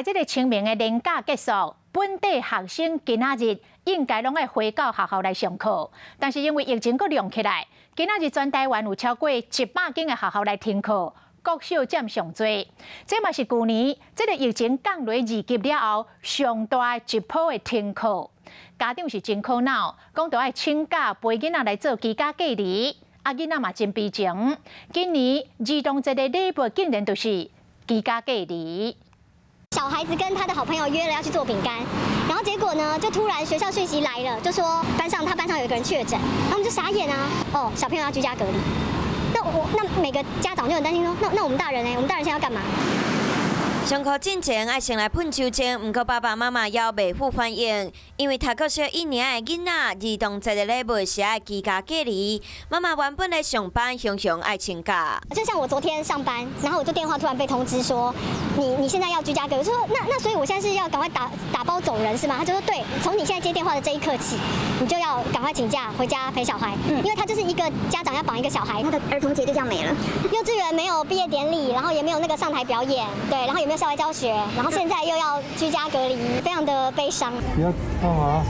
來這个清明的連假結束，本地學生今仔日應該攏愛回到學校來上課，但是因為疫情閣隆起來，今仔日全台灣有超過100間的學校來停課，國小佔上濟。這嘛是舊年這个疫情降落2級了後，上大一波的停課。家長是真苦惱，講著愛請假陪囡仔來做居家隔離，啊囡仔嘛真悲情。今年兒童節的禮物竟然就是居家隔離。小孩子跟他的好朋友約了要去做餅乾，然後結果呢，就突然學校訊息來了，就說班上他班上有一個人確診，然後我們就傻眼啊！哦，小朋友要居家隔離，那我那每個家長就很擔心說，那我們大人呢？我們大人現在要幹嘛？上課進前愛先來噴酒精，毋過爸爸媽媽猶袂赴反應，因為讀國小一年的囡仔，兒童節的禮物是愛居家隔離。媽媽原本咧上班，雄雄愛請假。就像我昨天上班，然後我就電話突然被通知說，你現在要居家隔離。我說那所以我現在是要趕快打包走人是嗎？他就說對，從你現在接電話的這一刻起，你就要趕快請假回家陪小孩，因為他就是一個家長要綁一個小孩，他的兒童節就這樣沒了。幼稚園沒有畢業典禮，然後也沒有那個上台表演，對，然後也沒有校外教學，然後現在又要居家隔離，非常的悲傷。不要幹嘛？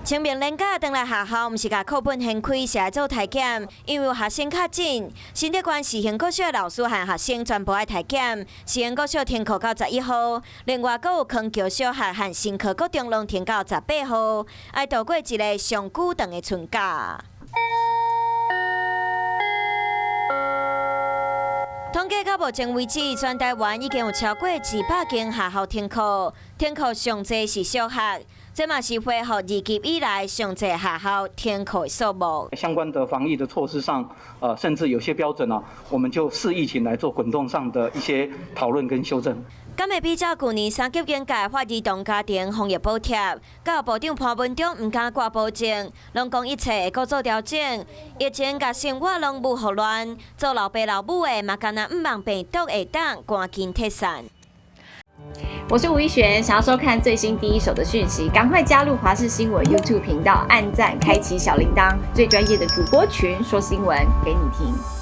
清明連假轉來學校，毋是共課本掀開，是愛做體檢，因為有學生確診。新竹縣時興國小老師和學生全部愛體檢。時興國小停課到11號，另外閣有康橋小學和新科國中攏停到18號，愛度過一个上久長的春假。統計到目前為止，全台灣已經有超過200間學校停課，停課上濟是小學，這嘛是恢復2級以來上濟學校停課的數目。相關的防疫的措施上，甚至有些標準啊，我們就視疫情來做滾動上的一些討論跟修正。敢會比照舊年三級警戒發兒童家庭防疫補貼，教育部長潘文忠毋敢掛保證，攏講一切會閣做調整。疫情共生活攏無予亂，做老爸老母的嘛，干焦毋望病毒會當趕緊退散。我是吳一璇，想要收看最新第一手的訊息，趕快加入華視新聞 YouTube 頻道，按讚，開啟小鈴鐺，最專業的主播群說新聞給你聽。